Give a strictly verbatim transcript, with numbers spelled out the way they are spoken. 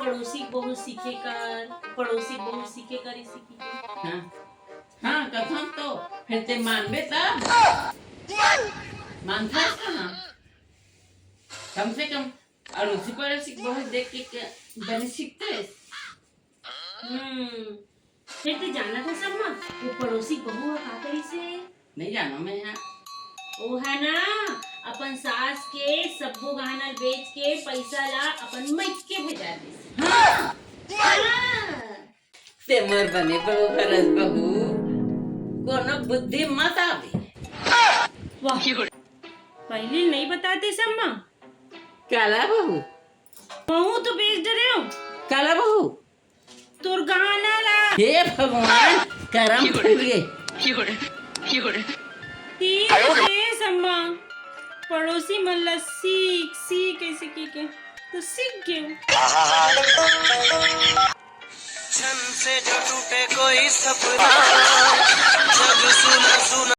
पड़ोसी के बहू सीखे कर, पड़ोसी के बहू सीखे कर, इसी की। हाँ, हाँ, कसम तो, फिर ते मानबे तब। मानथस कहाँ? कम से कम अड़ोसी पड़ोसी के बहू देख के क-, बने सीखते। हम्म, फिर ते जानत हस अम्मा, वो पड़ोसी के बहू ह का करिस हे? नहीं जानो मैं यहाँ। ओ है ना, अपन सास के सब्बो गहना बेच के पैसा ला अपन मइके भेजा दिस। हाँ। हाँ। ते मोर बने बहू हरस बहू, कोनो बुद्धि मत आवे। वाह, पहली नहीं बताते अम्मा। काला बहू? बहू तो बेच डरे हो। काला बहू? तोर गहना ला। हे भगवान, करम फूट गे। ठीक हे अम्मा, पड़ोसी मन ला सीख, सीख ऐसे की के, तो सीख गेंव। छन से जो टूटे कोई सपना, जग सुना सुना।